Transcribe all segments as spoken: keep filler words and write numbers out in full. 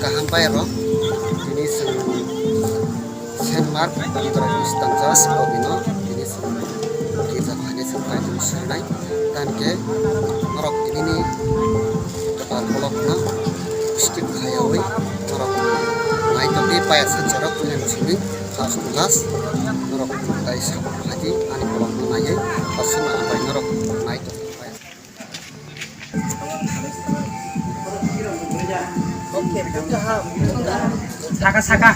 Kaham bai rok, tini chwng Saint Mark Bondra Christian Church o bino tini chwng girja phainai chwng Kaitor swngnai. Tankhe norok tinini kwtal kolokno skip khayawi norok naitokgwi paya sanjarok puilano simi first to last norok tai sabuk khaidi ani kolokno naiwi aswkno abai norok naitokgwi paya. Saka, saka.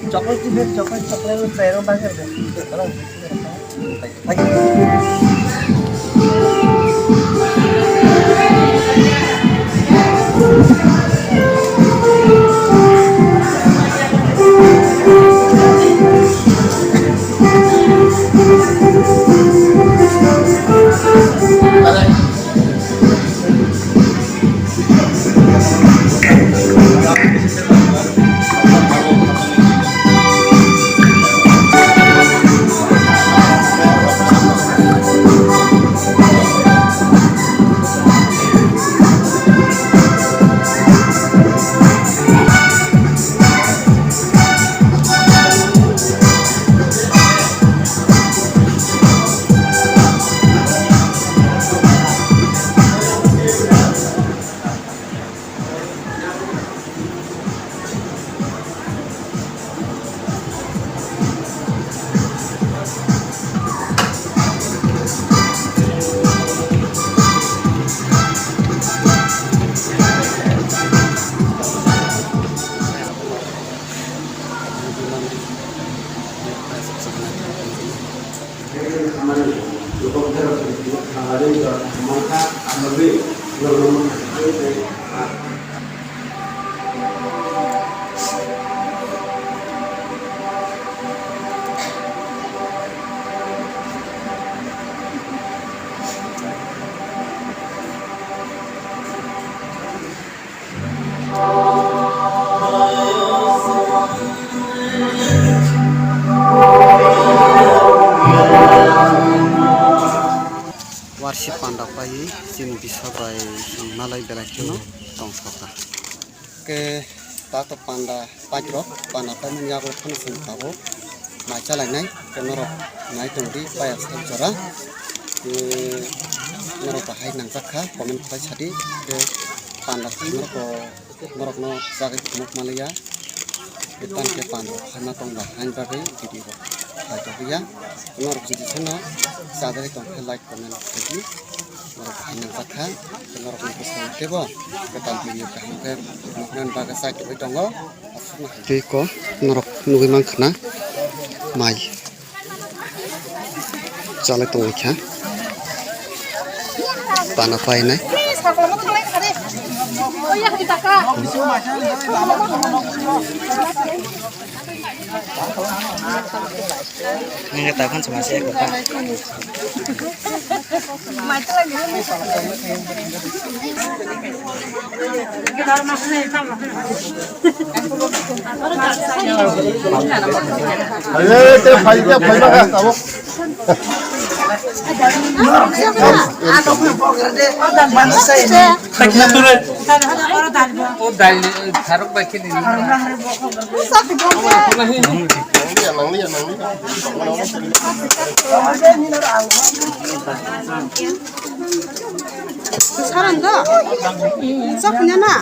Chocolate, chocolate, chocolate, chocolate. Warsi panda pai chini bisa bai chwng malai belai kheno tongthokha. Ke tato panda pairok panda paimani yago phano chwng tabuk mai chalainai, ke norok nai tongdi paya sak jora. Ke norok bahai nangjakha comment khlai sadi, ke panda norok norokno chagwi phunuk manliya. Tei tang khe panda phaima tongba haini bagwi video rok khlai tongya. Norok jodi sono chajagwi tongkhe like comment khaidi. Norok hai nangjakha. Norokni bwskango teibo kwtal video kaham khe nuknani bagwi chai tongwi tongo. Tei ko norok nugwi mankha na mai. Chalai tongwi kha. Pana painai. Nini takhon sama se kota. Ayo, te phai, te phai ba ka, tabuk. O dal tharok bai khe nini. Saran to? Chak na na?